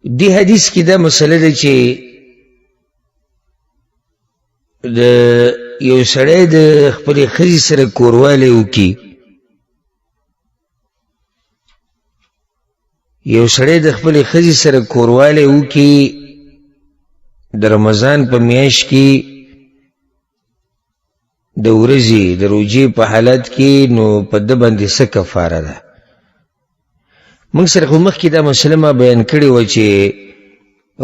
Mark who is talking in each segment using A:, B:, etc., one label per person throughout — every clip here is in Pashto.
A: دې حدیث کې دا مسله ده چې د یو سړی د خپلې ښځې سره کوروالی وکړي، یو سړی د خپلې ښځې سره کوروالی وکړي د رمضان په میاشت کې د ورځې د روژې په حالت کې، نو په ده باندې څه کفاره ده؟ موږ سره خو مخکې دا مسله ما بیان کړې وه چې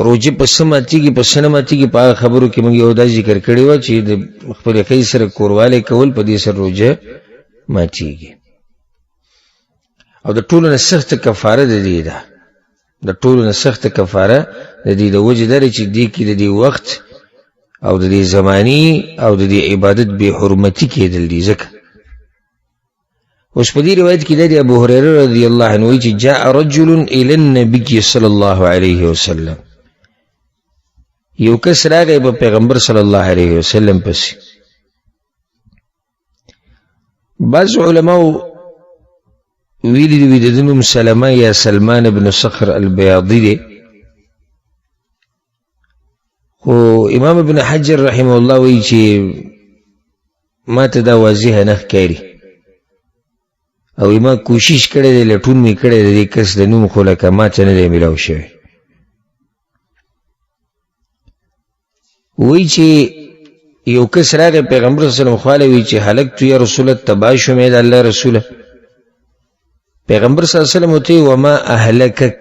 A: روژه په څه ماتېږي په څه نه ماتېږي. په هغه خبرو کې موږ یو دا ذکر کړې وه چې د خپلې ښځې سره کوروالی کول په دې سره روژه ماتېږي، او د ټولو نه سخته کفاره د دې ده، د ټولو نه سخته کفاره د دې د وجې دا ده چې دې کې د دې وخت او د دې زماني او د دې عبادت بې حرمتي کېدل دي. ځکه اوس په دې روایت کې د ابو هريره رضی الله عنه وایي چې جاء رجل الى النبي صلی الله علیه وسلم، یو کس راغی په پیغمبر صلی الله علیه وسلم پسې. بعض علماو ویلي دي د ده نوم سلمه یا سلمان بن صخر البیاضي دی، خو امام ابن حجر رحمه الله وایي چې ما ته دا واضحه نه ښکاري، او ما کوشش کړی دی، لټون مې کړی دی، دې کس د نوم خو لکه ما ته نه دی میلاو شوی. وایي چې یو کس راغی پیغمبر صلی الله علیه وسلم خواله، وایي چې هلکت یا رسول الله، تباه شوم ای د الله رسوله. پیغمبر صلی الله علیه وسلم ورته وایي وما اهلکک،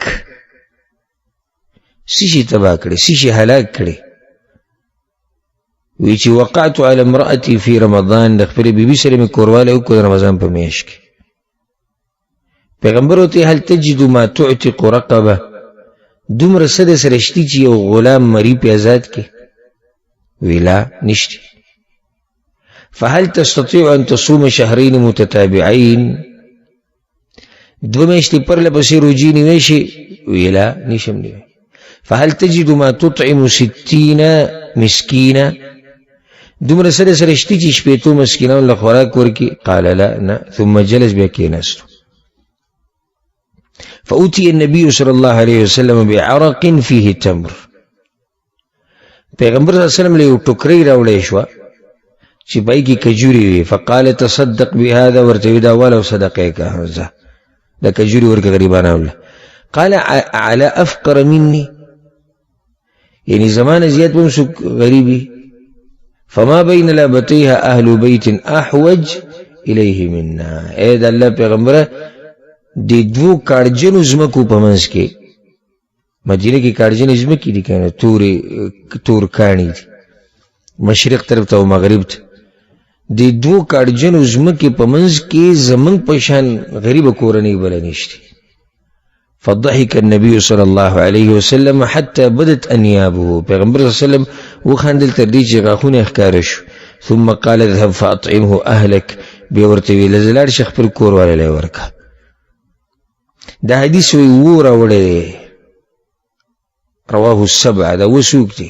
A: څه شي تباه کړې، څه شي هلاک کړې؟ وی چې وقعت علی امرأتي فی رمضان، د خپلې بیبي سره مې کوروالی وکړو د رمضان په میاشت کې. پیغمبر ورته هل تجد ما تعتق رقبه، دومره څه د سره شتي چې یو غلام مری پې ازاد کړي؟ وی لا نشته. فهل تستطيع أن تصوم شهرين متتابعين، دوه میاشتې پرله پسې روژې نیوی شي؟ وی لا نشم نیوی. فهل تجد ما تطعم 60 مسکینا، دومره سره سره شتي چې 60 مسکینانو له خوراک ورکړي؟ قال لا، نه. ثم جلس، بیا کېناستو. فأتي النبي صلى الله عليه وسلم بعرق فيه تمر، پیغمبر صلی الله علیه وسلم له یو ټوکرۍ راوړی شوه چې پای کې کجوري وي. فقال تصدق بهذا، ورته وی دا واله صدقه یې کړه، ځه دا کجوري ورکړه غریبانو له. قال على افقر مني، یعنی زمانه زیات به هم څوک غریب وي. فما بین لابتیها اهل بیت احوج الیه منا، ای د الله پیغمبره د دوو کاړجنو ځمکو په منځ کې، مدینه کې کاړجنې ځمکې دي که نه، تورې تور کاڼي دي مشرق طرف ته او مغرب ته، د دوو کاړجنو ځمکې په منځ کې زمونږ په شان غریبه کورنۍ بله نشته. فضحك النبي صلى الله عليه وسلم حتى بدت أنيابه، پیغمبر صلی الله علیه وسلم وخندل تر دې چې غاښونه یې ښکاره شو. ثم قال اذهب فأطعمه أهلك، بیا ورته ویل ځه لاړ شه خپل کور والا له یې ورکړه. دا حدیث وی وو راوړی دی، رواه السبعه. دا وڅوک دی؟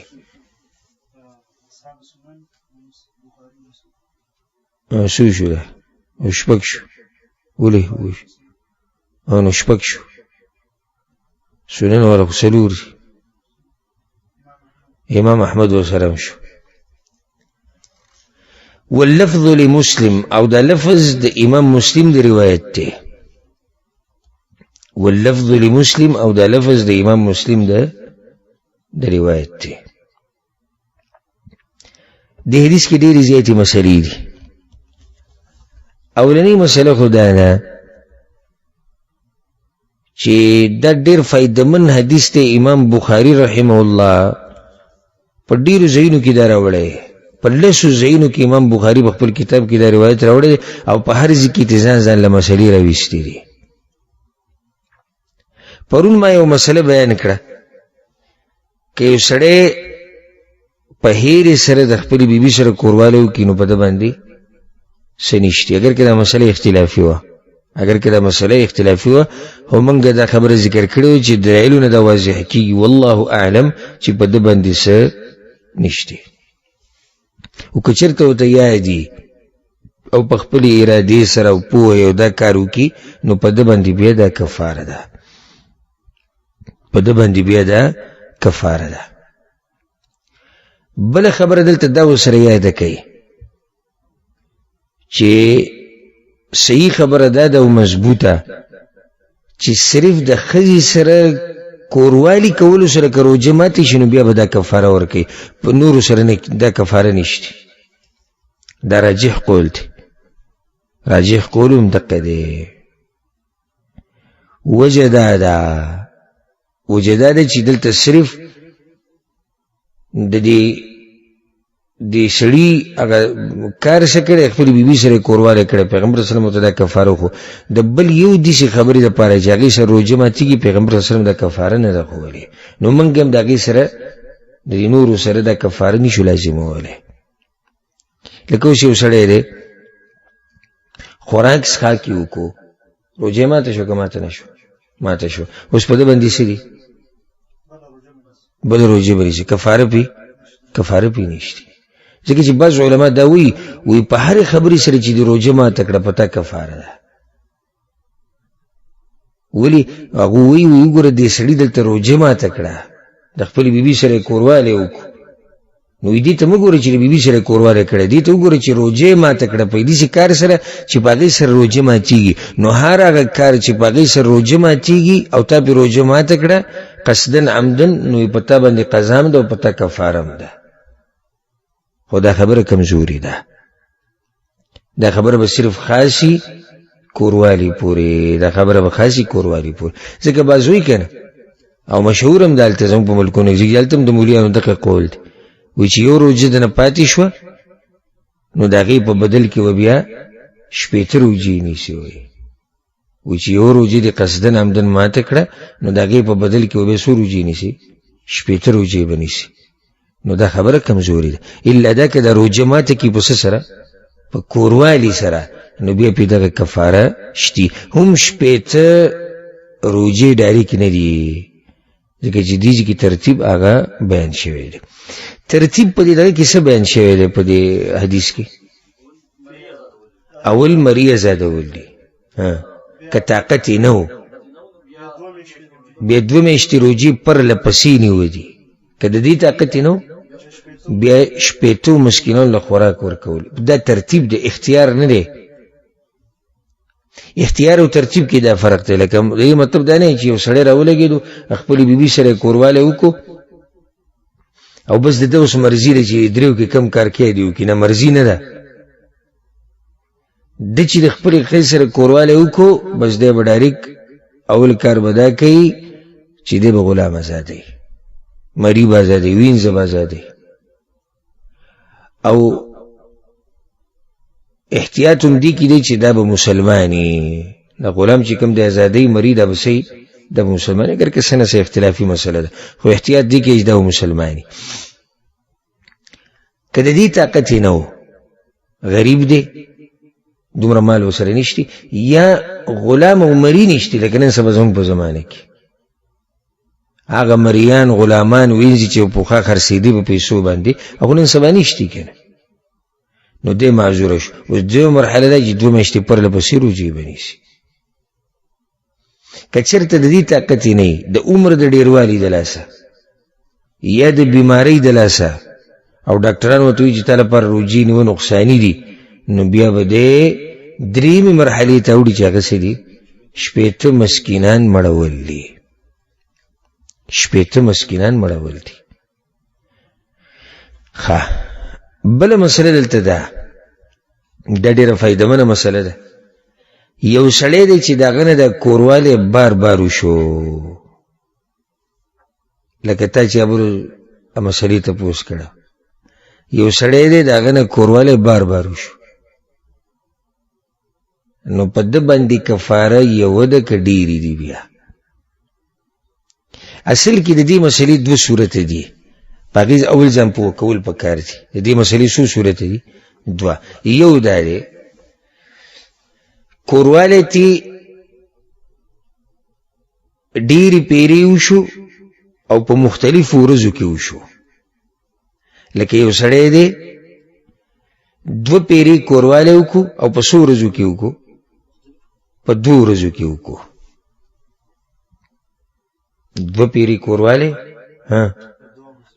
A: څو شو دا؟ شپږ شو. ولې نو شپږ شو؟ سنن والا خو څلور دي، امام احمد ورسره هم شو. واللفظ لمسلم، او دا لفظ د امام مسلم د روایت دی. واللفظ لمسلم، او دا لفظ د امام مسلم د روایت دی. د حدیث کې ډېرې زیاتې مسلې دي. اولنۍ مسله خو دا ده چې دا ډېر فایدهمن حدیث دی. امام بخاري رحمه الله په ډېرو ځایونو کې دا راوړی، په لسو ځایونو کې امام بخاري په خپل کتاب کې دا روایت راوړی دی، او په هر ځای کې ترې ځان ځان له مسلې راویستې دي. پرون ما یو مسله بیان کړه که یو سړی په هېرې سره د خپلې بیبي سره کوروالی وکړي نو په ده باندې څه نشتي، اګر که دا مسله اختلافي وه، اګر که دا مسله اختلافي وه، خو موږ دا خبره ذکر کړې وه چې دلایلونه دا واضح کېږي، والله اعلم، چې په ده باندې څه نشته. او که چېرته ورته یادي او په خپلې ارادې سره او پوهې او دا کار وکړي نو په ده باندې بیا دا کفاره ده. په ده باندې بیا دا کفاره ده. بله خبره دلته دا ورسره یاده کوي چې صحیح خبره دا ده او مضبوطه چې صرف د ښځې سره کوروالي کولو سره که روژه ماتې شي نو بیا به دا کفاره ورکوي، په نورو سره نه دا کفاره نشته. دا راجح قول دی، راجح قول هم دقه دی. وجه دا ده، وجه دا ده چې دلته صرف د دې د سړي هغه کار څه کړی، خپلې بیبي سره یې کوروالی کړی، پیغمبر صلی الله علیه وسلم ورته دا کفاره وښو. د بل یو داسې خبرې دپاره چې هغې سره روژه ماتېږي، پیغمبر صلی الله علیه وسلم دا کفاره نه ده ښوولې. نو موږ هم د هغې سره د دې نورو سره دا کفاره نشو لازمولی. لکه اوس یو سړی دی خوراک څښاک یې وکړو، روژه یې ماته شو که ماته نه شو؟ ماته شو. اوس په ده باندې څه دي؟ بله روژه به نیسي، کفاره پې کفاره پې نشته. ځکه چې بعض علما دا وایي، وایي په هرې خبرې سره چې د روژه ماته کړه په تا کفاره ده. ولې؟ هغه وایي، وایي وګوره دې سړي دلته روژه ماته کړه، د خپلې بیبي سره یې کوروالی وکړو، نو دې ته مه ګوره چې د بیبي سره یې کوروالی کړی، دې ته وګوره چې روژه یې ماته کړه. په داسې کار سره چې په هغې سره روژه ماتېږي، نو هر هغه کار چې په هغې سره روژه ماتېږي او تا پرې روژه ماته کړه قصداً عمداً، نو په تا باندې قضا هم ده او په تا کفاره هم ده. خو دا خبره کمزوري ده، دا خبره به صرف خاصي کوروالي پورې، دا خبره به خاصي کوروالي پورې، ځکه بعض وایي که نه، او مشهور هم ده هلته زموږ په ملکونو کې، ځکه هلته هم د مولیانو دغه قول دی، وایي چې یو روژه دنه پاتې شوه نو د هغې په بدل کې به بیا 60 روژې نیسي. وایي وایي چې یو روژه دې قصداً عمداً ماته کړه نو د هغې په بدل کې به بیا څو روژې نیسي؟ 60 روژې به نیسي. نو دا خبره کمزوري ده. الا دا که د روژه ماته کړي په څه سره؟ په کوروالي سره، نو بیا پرې دغه کفاره شتي. هم 60 روژې ډایرک نه دي، ځکه چې دې کې ترتیب هغه بیان شوی دی. ترتیب په دې دغه کې څه بیان شوی دی په دې حدیث کې؟ اول مری آزادول دي، که طاقت یې نه و، بیا 2 میاشتې روژې پرله پسې نیوه دي، که د دې طاقت یې نه و بیا 60 مسکینانو له خوراک ورکول. دا ترتیب دی، اختیار نه دی. اختیار او ترتیب کې دا فرق دی. لکه د دې مطلب دا نه چې یو سړی راولګېدو خپلې بیبي سره یې کوروالی وکړو او بس د ده اوس مرضي ده چې دریو کې کم کار کوي دی وکړي، نه، مرضي نه ده. ده چې د خپلې ښځې سره کوروالی وکړو بس دی به ډایرک اول کار به دا کوي چې دی به غلام ازادوي، مری به ازادوي، وینځه به ازادوي. او احتیاط هم دې کې دی چې دا به مسلماني، دا غلام چې کوم د ازادۍ مری دا به صحیح دا به مسلماني، اګر که څه نه څه اختلافي مسله ده، خو احتیاط دې کې چې دا به مسلماني. که د دې طاقت یې نه و، غریب دی، دومره مال ورسره نشتي، یا غلام او مری نشتي، لکه نن سبا زموږ په زمانه کې هغه مریان غلامان وینځي چې پخوا خرڅېدي په پیسو باندې، هغه نن سبا نشتي که نه، نو دی معذوره شو. اوس دویمه مرحله ده چې 2 میاشتې پرله پسې روژې به نیسي. که چېرته د دې طاقت یې نه وي، د عمر د ډېروالي د لاسه یا د بیمارۍ د لاسه، او ډاکټران ورته وایي چې تا لپاره روژې نیوه نقصاني دي، نو بیا به دی درېیمې مرحلې ته اوړي چې هغه څه دي؟ 60 مسکینان مړول دي. 60 مسکینان مړول دي. ښه، بله مسله دلته ده، دا ډېره فایدهمنه مسله ده. یو سړی دی چې د هغه نه د کوروالی بار بار وشو، لکه تا چې ابرو مسلې تپوس کړه، یو سړی دی د هغه نه کوروالی بار بار وشو، نو په ده باندې کفاره یوه ده که ډېرې دي؟ بیا اصل کې د دې مسلې 2 صورته دي، په هغې اول ځان پوه کول پکار دي. د دې مسلې څو صورته دي؟ 2. یو دا دی کوروالی تی ډېرې پیرې وشو او په مختلفو ورځو کې وشو، لکه یو سړی دی 2 پیرې کوروالی وکړو او په څو ورځو کې وکړو؟ په 2 ورځو کې وکړو. دوه پیری کوروالی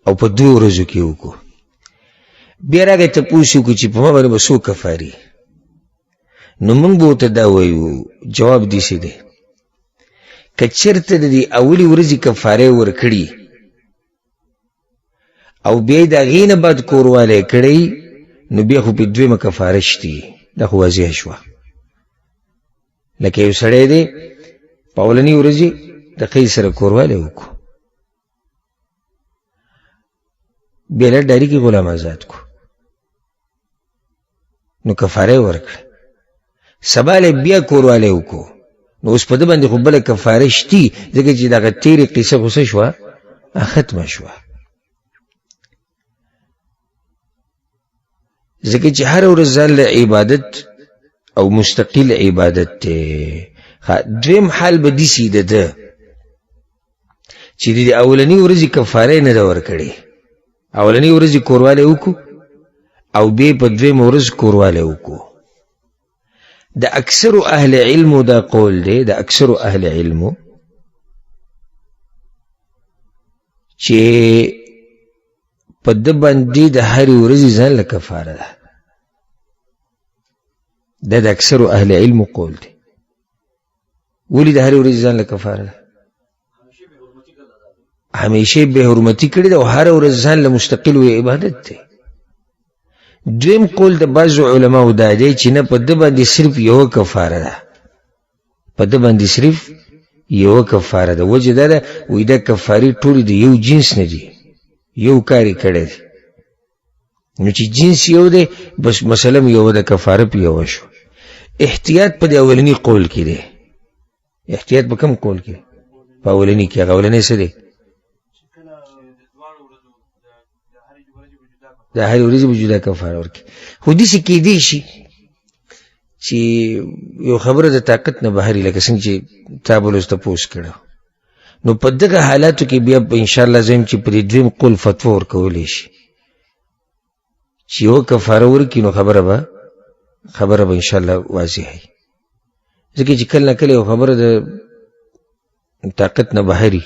A: او په دوو ورځو کې وکړو. بیا راغی تپوس وکړو چې په ما باندې به څو کفاري؟ نو موږ به ورته دا وایو، جواب داسې دی، که چېرته د دې اولې ورځې کفاره ورکړي او بیا یې د هغې نه بعد کوروالی کړی، نو بیا خو پې دویمه کفاره شتي. دا خو واضح شوه. لکه یو سړی دی په اولنۍ ورځې د ښځې سره کوروالی وکړو، بیا له ډاري کې غلام آزاد کړو، نو کفاره یې ورکړه. سبا له بیا کوروالی وکړو، نو اوس په ده باندې خو بله کفاره شتي، ځکه چې دغه تېرې قصه خو څه شوه؟ ختمه شوه. ځکه چې هره ورځ ځان له عبادت او مستقل عبادت دی. دویم حال به داسې د ده چې د اولنۍ ورځې کفاره یې نه ده ورکړې، اولنۍ ورځې کوروالی وکړو او بیا په دویمه ورځ کوروالی وکړو. د اکثرو اهل علمو دا قول دی، د اکثرو اهل علمو چې په ده باندې د هرې ورځې ځان له کفاره ده. دا د اکثرو اهل علمو قول دی. ولې د هرې ورځې ځان له کفاره ده؟ همیشه بې حرمتي کړې ده او هره ورځ ځان له مستقل وی عبادت دی. دویم قول د بعضو علماو دا دی چې نه، په ده باندې صرف یوه کفاره ده، په ده باندې صرف یوه کفاره ده. وجه دا ده وایي دا کفارې ټولې د یو جنس نه دي، یو کار یې کړی دی، نو چې جنس یو دی بس مسله هم یوه ده، کفاره په یوه شو. احتیاط په دې اولني قول کې دی. احتیاط په کوم قول کې؟ په اولني کې. هغه اولنی څه دی؟ د هرې ورځې به جدا کفاره ورکړي. خو داسې کېدی شي چې یو خبره د طاقت نه بهر وي، لکه څنګه چې تا بل اوس تپوس کړی، نو په دغه حالاتو کې بیا په انشاءالله زه یم چې په دې دویم قول فتوا ورکولی شي چې یوه کفاره ورکړي، نو خبره به انشاءالله واضح وي. ځکه چې کله نه کله یو خبره د طاقت نه بهر وي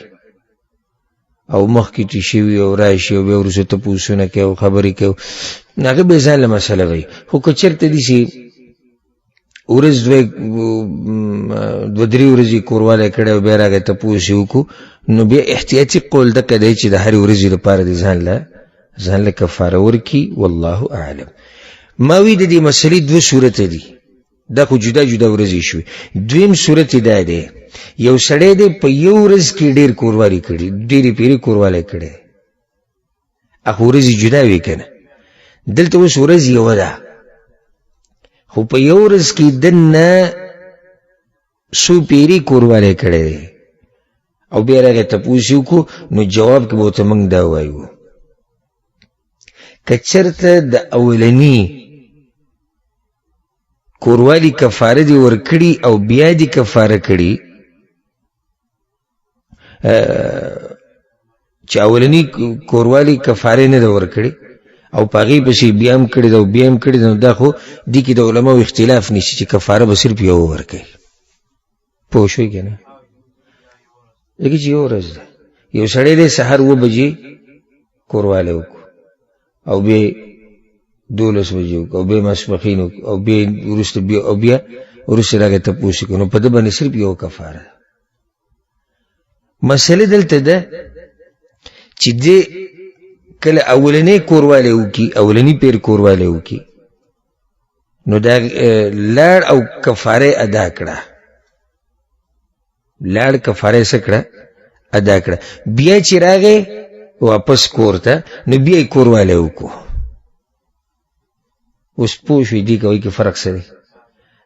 A: او مخکې چې شوي او راشي او بیا وروسته تپوسونه کوي او خبرې کوي، نو هغه بیا ځان له مسله وي. خو که چېرته داسې ورځ دوه درې ورځې کوروالی کړی او بیا راغی تپوس یې وکړو، نو بیا احتیاطي قول دقه دی چې د هرې ورځې لپاره دې ځان له کفاره ورکړي. والله اعلم. ما وی د دې مسلې دوه صورته دي، دا خو جدا جدا ورځې شوې. دویم صورت یې دا دی، یو سړی دی په یو ورځ کې ډېر کوروالی کړي، ډېرې پیرې کوروالی کړی، هغه ورځې جدا وي که نه. دلته اوس ورځ یوه ده، خو په یو ورځ کې دننه څو پیرې کوروالی کړی دی او بیا راغی تپوس یې وکړو، نو جواب کې به ورته موږ دا وایو که چېرته د اولني کوروالي کفاره دې ورکړي او بیا دې کفاره کړي، چې اولني کوروالي کفاره نه ده ورکړي او په هغې پسې بیا هم کړې ده او بیا هم کړې ده، نو دا خو دې کې د علماو اختلاف نشي چې کفاره به صرف یوه ورکوي. پوه شوئ که نه؟ ځکه چې یوه ورځ ده، یو سړی دی سهار اووه بجې کوروالی وکړو او بیا 12 بجې وکړو او بیا ماسپښین وکړو او بیا وروسته بیا او بیا وروسته راغی تپوس وکړو، نو په ده باندې صرف یوه کفاره ده. مسله دلته ده چې دی کله اولنی کوروالی وکړي، اولنی پیر کوروالی وکړي، نو دا لاړ او کفاره ادا کړه، لاړ کفاره یې څه کړه؟ ادا کړه. بیا چې راغی واپس کور ته، نو بیا یې کوروالی وکړو. اوس پوه شوې دې کې هغې کې فرق څه دی؟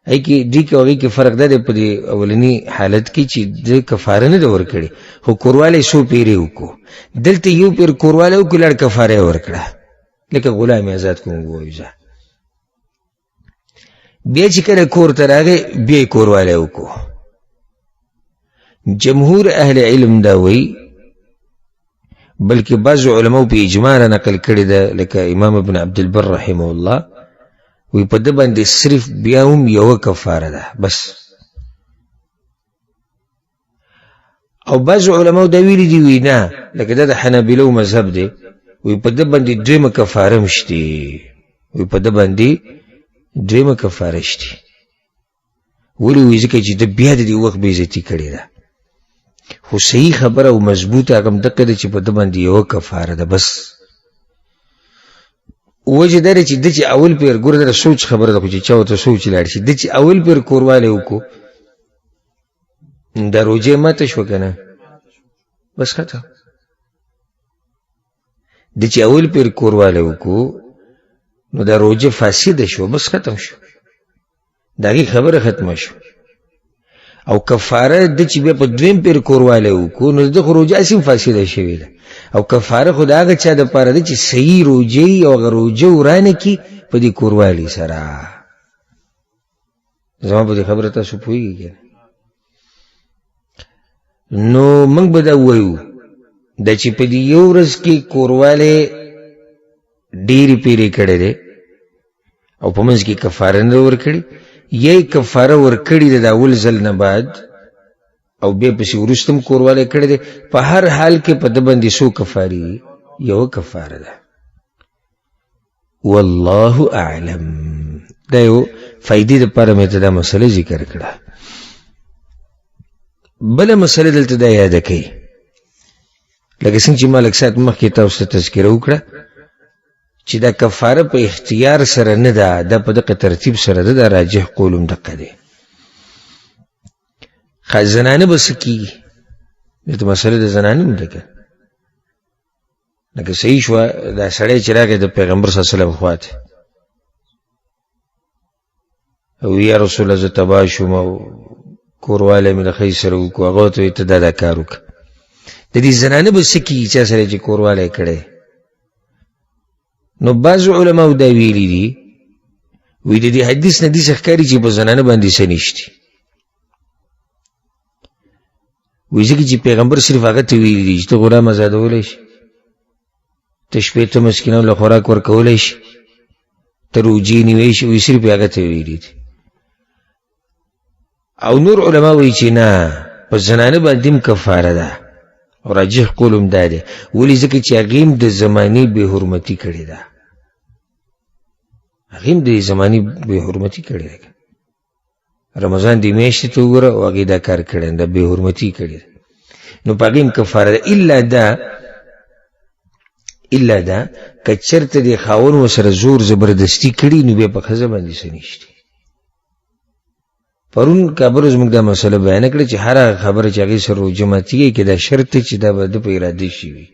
A: هغې کې دې کې هغې کې فرق دا دی په دې اولني حالت کې چې ده کفاره نه ده ورکړې، خو کوروالی څو پیرې وکړو. دلته یو پیر کوروالی وکړو، لاړ کفاره یې ورکړه، لکه غلام یې ازاد کړو، موږ وایو ځه. بیا چې کله کور ته راغی بیا یې کوروالی وکړو. جمهور اهل علم دا وایي، بلکې بعضو علماو په اجماع را نقل کړې ده، لکه امام ابن عبدالبر رحمه الله وایي په ده باندې صرف بیا هم یوه کفاره ده بس. او بعض علماو دا ویلي دي، وی نه، لکه دا د حنابلو مذهب دی، وی په ده باندې دویمه کفاره هم شته، وی په ده باندې دویمه کفاره شته. ولې؟ وایي ځکه چې ده بیا د دې وخت بېعزتي کړې ده. خو صحیح خبره او مضبوطه هغه هم دقه ده چې په ده باندې یوه کفاره ده بس. وجه دا ده چې ده چې اول پیر ګوره، دا سوچ خبره ده، خو چې چا ورته سوچ لاړ شي، ده چې اول پیر کوروالی وکړو دا روژه ماته شوه که نه، بس ختم. د چې اول پیر کوروالی وکړو نو دا روژه فاسده شوه، بس ختم شو، د هغې خبره ختمه شو. او کفاره د چې بیا په دویم پیر کوروالی وکړو نو د خو روژه هسې هم فاسده شوې ده، او کفاره خو د هغه چا دپاره ده چې صحیح روژه او هغه روژه ورانه کړي په دې کوروالي سره. زما په دې خبره تاسو پوهېږئ که نو موږ به دا ووایو دا چې په دې یو ورځ کې کوروالی ډېرې پیرې کړی دی او په منځ کې کفاره نه ورکړي، یا یې کفاره ورکړې ده د اول ځل نه بعد او بیا پسې وروسته هم کوروالی کړی دی، په هر حال کې په ده باندې څو کفارې؟ یوه کفاره ده. والله اعلم. دا یو فایدې دپاره مې ته دا مسله ذکر کړه. بله مسله دلته دا یاده کوي، لکه څنګه چې ما لږ ساعت مخکې تاسو ته تذکره وکړه چې دا کفاره په اختیار سره نه ده، دا په دغه ترتیب سره ده، دا راجح قول هم دقه دی. ښه زنانه به څه کېږي؟ دلته مسله د زنانې هم ده که لکه صحیح شوه، دا سړی چې راغی د پیغمبر صلی الله علیه وسلم خوا ته او یا رسول الله زه تباه شوم او کوروالی مې له ښځې سره وکړو، هغه ورته وایي ته دا دا کار وکړه. د دې زنانه به څه کېږي چا سره چې کوروالی کړی؟ نو بعضو علماو دا ویلي دي، وایي د دې حدیث نه داسې ښکاري چې په زنانه باندې څه نشتي، وایي ځکه چې پیغمبر صرف هغه ته ویلي دي چې ته غلام ازادولی شي، ته 60 مسکینانو له خوراک ورکولی شي، ته روژې نیوی شي، وایي صرف هغه ته ویلي دي. او نور علما وایي چې نه، په زنانه باندې هم کفاره ده، او راجح قول هم دا دی. ولې؟ ځکه چې هغې هم د زمانې بې حرمتي کړې ده، هغې هم د زمانې بې حرمتي کړې ده. رمضان دې میاشتې ته وګوره او هغې دا کار کړی، دا بې حرمتي کړې ده، نو په هغې هم کفاره ده. الا دا که چېرته دې خاوند ورسره زور زبردستي کړي نو بیا په ښځه باندې څه نشته. پرون کابل زموږ دا مسله بیانه کړه چې هر هغه خبره چې هغې سره روژه ماتېږي کې دا شرط دی چې دا به د په ارادې شي وي،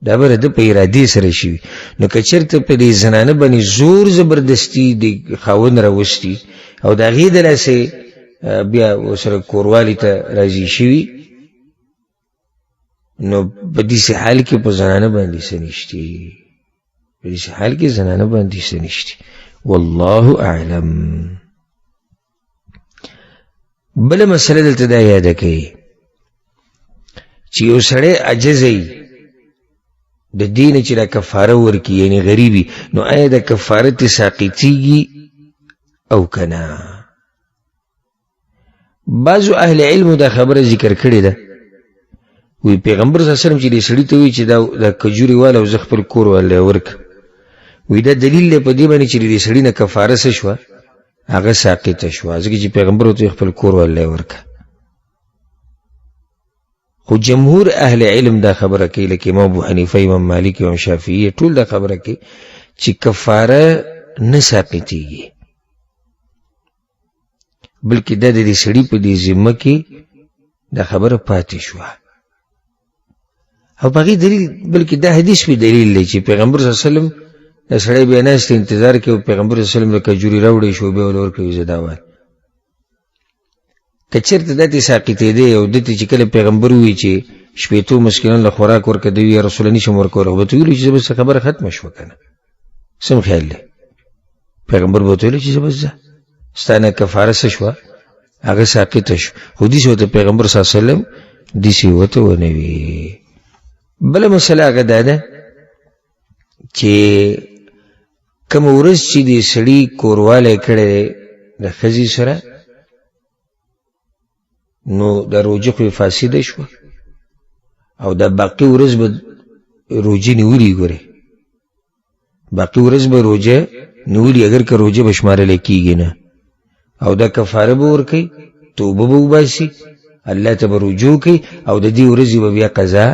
A: دا به د په ارادې سره شي وي. نو که چېرته په دې زنانه باندې زور زبردستي د خاوند راوستي او د هغې د لاسه بیا ورسره کوروالي ته راضي شوي، نو په داسې حال کې په زنانه باندې څه نشتي، په داسې حال کې زنانه باندې څه نشتي. والله اعلم. بله مسله دلته دا یاده کوي چې یو سړی عاجز وي د دې نه چې دا کفاره ورکړي، یعنې غریب وي، نو آیا دا کفاره ترې ساقطېږي او که نه؟ بعضو اهل علمو دا خبره ذکر کړې ده، وی پیغمبر صلی الله علیه وسلم چې دې سړي ته وایي چې دا کجوري واله او زه خپل کور واله ورکړه، وایي دا دلیل دی په دې باندې چې د دې سړي نه کفاره څه شوه، هغه ساقطه شوه، ځکه چې پیغمبر ورته خپل کور واله ورکړه. خو جمهور اهل علم دا خبره کوي، لکه امام ابو حنیفه، امام مالک، امام شافعي، ټول دا خبره کوي چې کفاره نه ساقطېږي، بلکې دا د دې سړي په دې ذمه کې دا خبره پاتې شوه. او په هغې دلیل، بلکې دا حدیث په دلیل دی چې پیغمبر صلی الله علیه وسلم دا سړی بیا ناست انتظار کوي، پیغمبر صلی الله علیه وسلم له کجوري راوړی شو، بیا ورله ورکړې زه دا وایم. که چېرته دا ترې ساقطېدی او ده ته چې کله پیغمبر ووایي چې 60 مسکینانو له خوراک ورکړه، دی وایي یا رسول الله نشم ورکولی، خو به ته ویلو چې زه بس خبره ختمه شوه که نه، څه خیال دی؟ پیغمبر به ورته ویلو چې زه بس ځه، ستا نه کفاره څه شوه، هغه ساقطه شو. خو داسې ورته پیغمبر صلی الله علیه وسلم داسې ورته ونه وي. بله مسله هغه دا ده چې کومه ورځ چې دې سړي کوروالی کړی دی د ښځې سره، نو د روژه خو یې فاسده شوه او د باقي ورځ به روژه نیولي، ګورې باقي ورځ به روژه نیولي، اګر که روژه به شمارلی کېږي نه، او دا کفاره به ورکوي، توبه به وباسي، الله ته به رجوع کوي، او د دې ورځې به بیا قضا،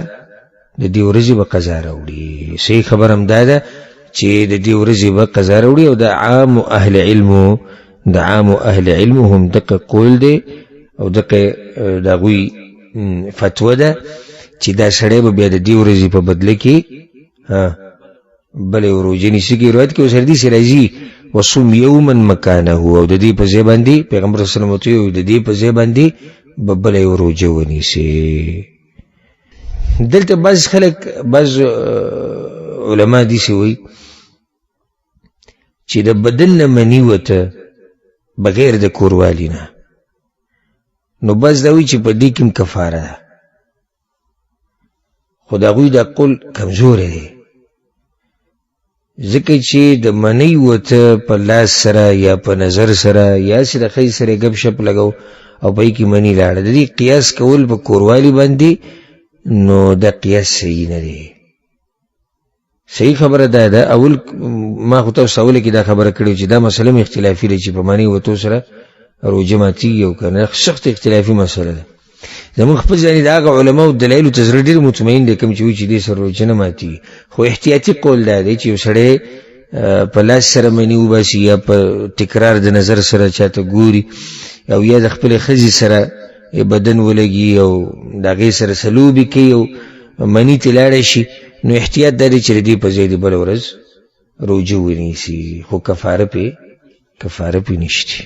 A: د دې ورځې به قضا راوړي. صحیح خبره هم دا ده چې د دې ورځې به قضا راوړي، او د عام اهل علمو، د عام اهل علمو هم دقه قول دی او دقه د هغوی فتوه ده چې دا سړی به بیا د دې ورځې په بدله کې بله روژه نیسي. کې روایت کې ورسره داسې راځي وصوم یوما مکانه، او د دې په ځای باندې پیغمبر صلی الله علیه وسلم ورته وویل د دې په ځای باندې به بله یوه روژه ونیسي. دلته بعض خلک، بعض علما داسې وایي چې د بدن نه مني وته بغیر د کوروالي نه، نو بعض دا وایي چې په دې کې هم کفاره ده، خو د هغوی دا قول کمزوری دی، ځکه چې د منی وته په لاس سره یا په نظر سره یا هسې د ښځې سره یې ګپ شپ لګاو او په هغې کې منی لاړه، د دې قیاس کول په کوروالي باندې نو دا قیاس صحیح نه دی. صحیح خبره دا ده، اول ما خو تاسو اوله کې دا خبره کړې چې دا مسله هم اختلافي ده چې په منی وتو سره روژه ماتېږي او که نه، سخت اختلافي مسله ده. زموږ خپل ځاني د هغه علماو دلایلو ته زړه ډېر مطمئن دی کوم چې وایي چې دې سره روژه نه ماتېږي، خو احتیاطي قول دا دی چې یو سړی په لاس سره مني وباسي یا په تکرار د نظر سره چاته ګوري او یا د خپلې ښځې سره بدن ولګي او د هغې سره څه لوبې کوي او مني ترې لاړه شي، نو احتیاط دا دی چې د دې په ځای دې بله ورځ روژه ونیسي، خو کفاره پې نشته.